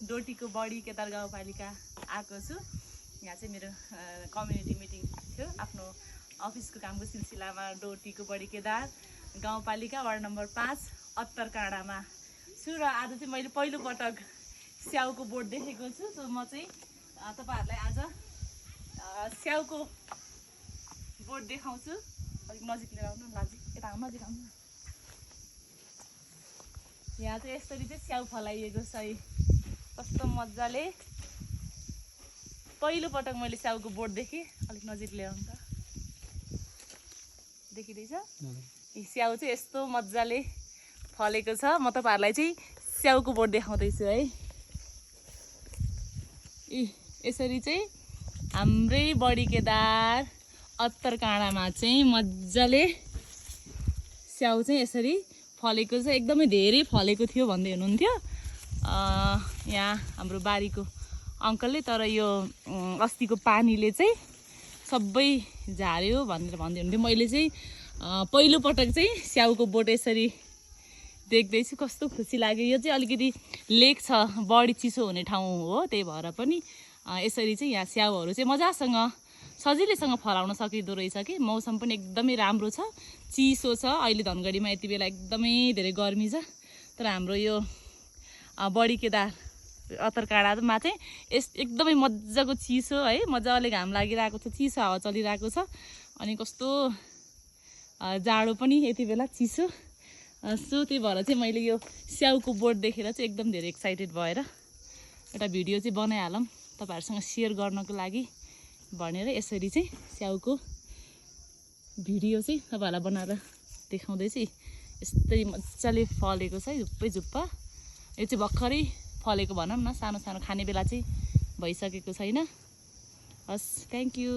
डोटीको body Kedar गाउँपालिका आएको छु। यहाँ चाहिँ मेरो कम्युनिटी मिटिङ थियो आफ्नो अफिसको कामको सिलसिलामा डोटीको बडी केदार गाउँपालिका वार्ड नम्बर 5 अत्तरकाँडामा छु र आज चाहिँ मैले पहिलो पटक स्याउको बोट देखेको छु। सो म चाहिँ तपाईहरुलाई आज स्याउको बोट देखाउँछु। अलिक नजिक लिएर आउनु लाजी यता नजिक आउनु। यहाँ चाहिँ यसरी चाहिँ स्याउ फलाइएको छ है कस्तो मजाले। पहिलो पटक मैले स्याउको बोट देखेँ। अलिक नजिक लिएर आउनु त देखिदैछ स्याउ चाहिँ यस्तो मजाले फलेको छ। म तपाईहरुलाई चाहिँ स्याउको बोट देखाउँदैछु है। यसरी चाहिँ हाम्रै बडी केदार अत्तरकाँडामा चाहिँ मजाले स्याउ चाहिँ यसरी फलेको छ। एकदमै धेरै फलेको थियो भन्दै हुनुहुन्थ्यो यहाँ हाम्रो बारीको अङ्कलले। तर यो अस्तिको पानीले चाहिँ सबै झार्यो भनेर भन्दै हुनुहुन्थ्यो। मैले चाहिँ पहिलो पटक चाहिँ स्याउको बोट यसरी देख्दैछु। कस्तो खुसी लाग्यो। यो चाहिँ अलिकति लेक छ बढी चिसो हुने ठाउँ हो त्यही भएर पनि यसरी चाहिँ यहाँ स्याउहरू चाहिँ मजासँग सजिलैसँग फलाउन सकिँदो रहेछ कि। मौसम पनि एकदमै राम्रो छ चिसो छ। अहिले धनगढीमा यति बेला एकदमै धेरै गर्मी छ। तर हाम्रो यो बडी केदार अत्तरकाँडामा चाहिँ एकदमै मजाको चिसो है। मजाले घाम लागिरहेको छ चिसो हावा चलिरहेको छ अनि कस्तो जाडो पनि यति बेला चिसो। सो त्यही भएर चाहिँ मैले यो स्याउको बोट देखेर चाहिँ एकदम धेरै एक्साइटेड भएर एउटा भिडियो चाहिँ बनाइहालौँ तपाईहरुसँग सेयर गर्नको लागि भनेर यसरी चाहिँ स्याउको भिडियो चाहिँ तपाईहरुलाई बनाएर देखाउँदैछु। यस्तै मजाले फलेको छ झुप्पै झुप्पा। यो चाहिँ भर्खरै फलेको भनौँ न सानो सानो खाने बेला चाहिँ भइसकेको छैन। हस् थ्याङ्क यू।